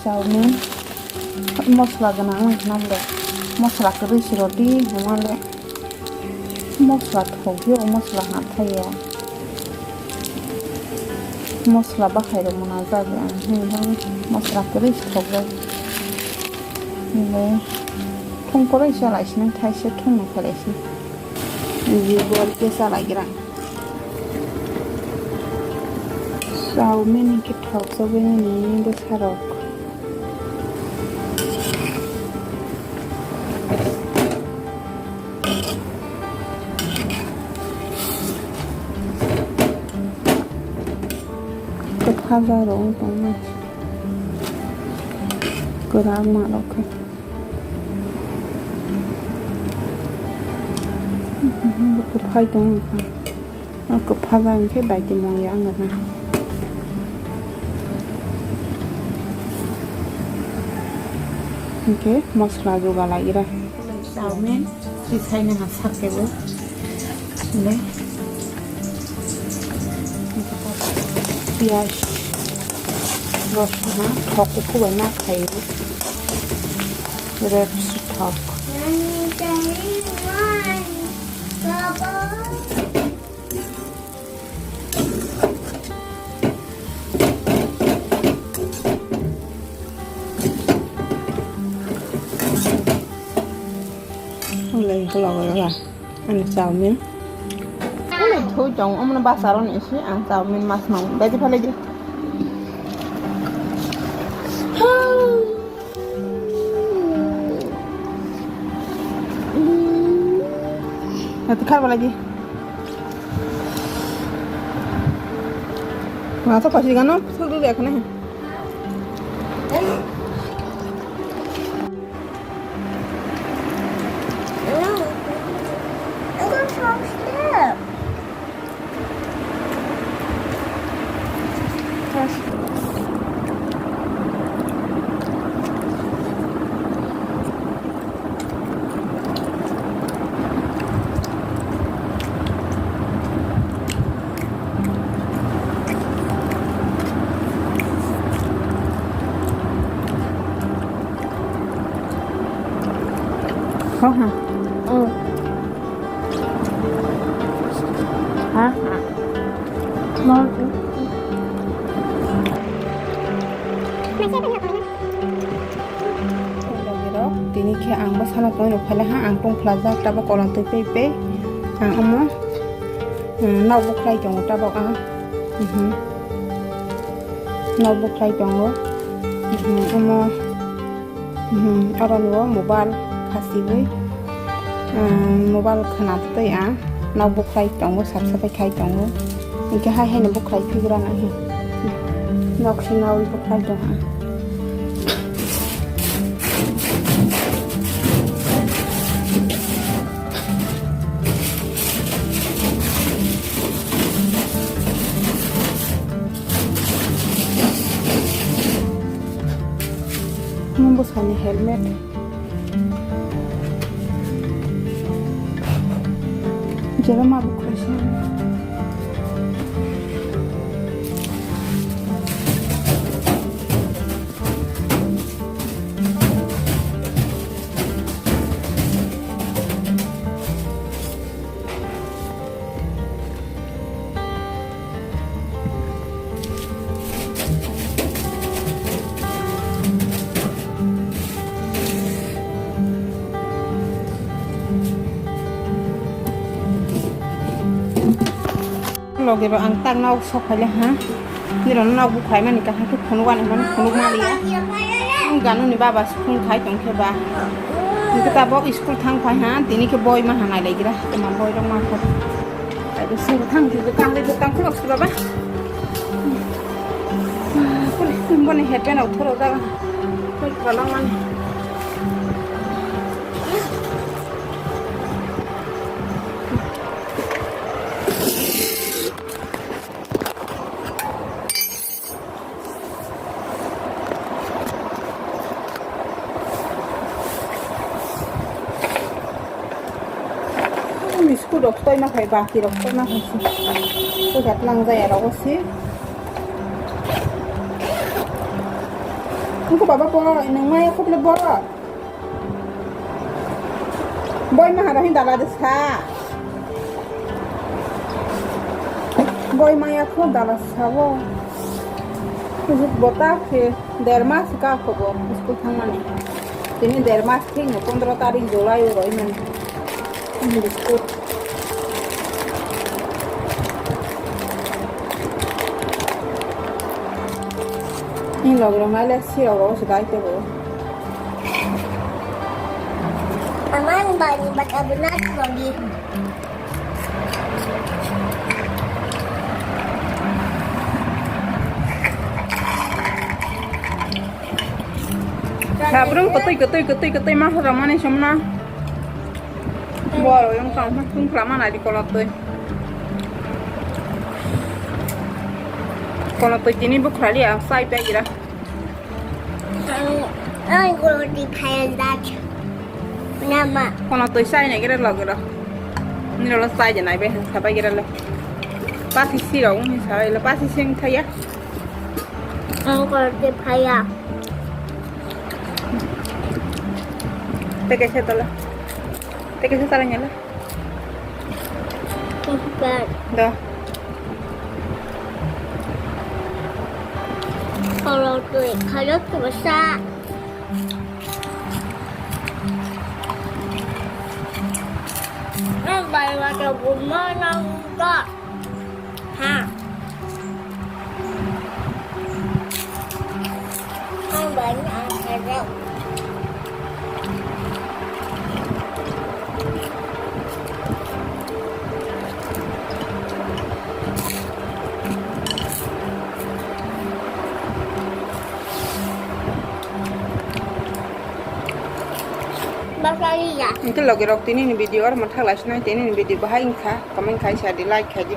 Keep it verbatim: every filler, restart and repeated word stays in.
Chowmin mosla gwnang wngkha na borok. Mosla kwrwi se rw di hwnmale. Mosla thok di o, mosla ha thaya. Mosla bahai rok mwnajak ang hwnwi mosla kwrwi se thok jak. Hwnwi thung kwrwi se lai sini thaise thung no khe lai sini. Jibor khe chalai gra. Chowmin hwnkhe thok chogwi nini bwsarok. Kwphaja rok wng tongmani. Kwrak ma rok khe. Kwphai tong wngkha. O kwphaja hwnkhe daitimung ya wngkha. Hwnkhe mosla jugalai ira. Chowmin, twi saina ha sak kebo. Le. Piyaj, rosuna, thok ukhubai ma khai. Red thok. Ang lai ko lago la. Ani chowmin. Ani thui chong, omono basaro ni isi ang chowmin mas mang. Baji phalai di. Nanti khar balai di. Masa pasi gano, sugui gak kena. Hah? Tini khe ang bwsano tongwi rwkha le ha, ang tongphlajak tabuk kolom twi pei pei. Ang omo, um, nok bwkhlai tongo tabuk ang. Mhm. Nok bwkhlai tongo. Mhm, omo. Hmm, oro ni o mobile khasiwi, hmm, mobile khwna twi ang nok bwkhlai tongo, sap sapai khai tongo. Hinkhe hai haino bwkhlai phigra nang hi. Nok sinawi bwkhlai tong ang. Omo bwsani helmet. Jera ma bwkhlai se. Logi ro ang tak nok sok phai le ha. Nirok nok bukhai mani kaham khe phunuk ani mani phunuk maliya. Ang ganu ni baba sukung khai tong khe ba. Hingke tabok school thang phai ha, tini khe boi ma hanai lai gira. Tama boi rok ma kho. Ai bo suru thang khe kang le kang khe lok sura ba. Boni headband au thoro daga. Koi kalang mani. Biskut rok toima khai, bati rok toima khai se. Koi khe tlang jaya rogo se. Wngkha baba bo, nwng maya khup le bo. Boi maha rok hin dala de sa. Boi maya khup dala sa bo. Bota khe der mas ka kho bo school thangmani. Tini der mas thik no pondro tarik July o roi mani. Biskut. Ni log rok nai le sirok rok se dai te bo. Aman bani bata bina logi. Sabrung kotoi kotoi kotoi kotoi ma hora mani somna. Boro yang tong tong khlama nai di kolotoi. Kolotoi tini bukhrali ya sai pe gira. Ang, ang kolotoi khayan dat. Nama. Kolotoi sai nai gira log gira. Ni lo sai je nai be sabai gira le. Pasi siro ni sai le pasi sing thaya. Ang kolotoi phaya. Teke se tala. Teke se tala nyala. Super. Da. Kalau tu, kalau tu besar. Ang baru ada rumah nang enggak. Ha. Ang banyak ada. Bakariya. Engke logi rok tini ni video ar mathak lai sinai tini ni video bahai engkha comment khai sa di like khai di.